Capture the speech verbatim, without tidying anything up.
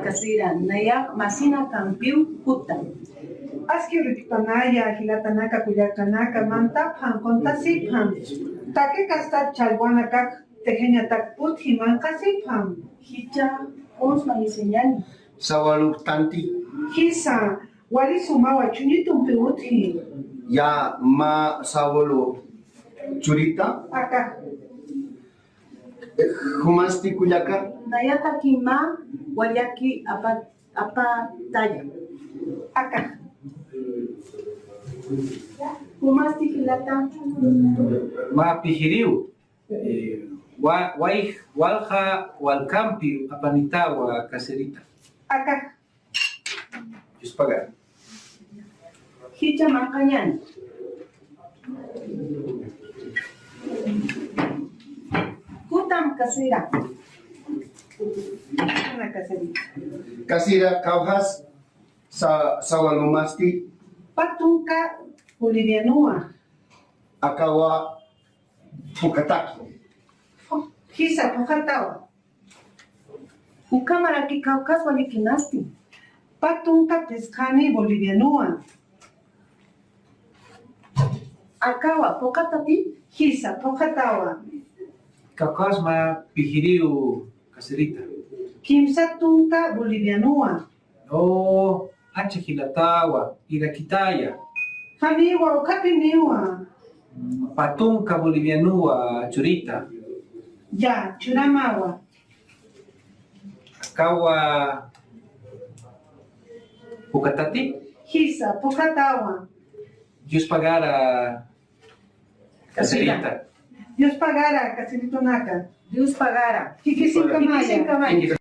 Kasira, nayax masina kampiw kuta. Aski urkipanaya, jilatanaka, kullakanaka, mantapxam, kuntasipxam. Taki kasta challwanakak, tejañatak utji, manqasipxam. Jichha, kuns mayisiñani. Sawaluk tanti. Jisa, wali sumawa, chuñitumpi utji. Ya, mä sawulu churita. Aka. Jumasti kullaka. Nayataki mä wallaki apa, apataya. Aka. Jumasti jilata. Mä pijiriw. Eh, wa-, wayj, walja walkampi apanitawa, Kasirita. Aka. Yuspagara. Jichha manqañani. Kutam, Kasira. Ana, Kasira. Kasira, kawkhas sa-, sawalumasti. Pä tunka bolivianuwa. Akawa phuqhataki. Jisa, phuqhatawa. Ukhamaraki kawkhas walikinasti. Pä tunka phisqani bolivianuwa. Akawa, phuqhatati? Jisa, phuqhatawa. Kawkhas mä pijiriw, Kasirita. Kimsa tunka bolivianuwa. O, acha jilatawa, irakitaya. Janiwa, ukhapiniwa. Pä tunka bolivianuwa, churita. Ya, churamawa. Akawa, phuqhatati? Jisa, phuqhatawa. Yuspagara, Kasirita. Yuspagara, Kasiritunaka. Yuspagara. Jikisinkamaya. Jikisinkamaya.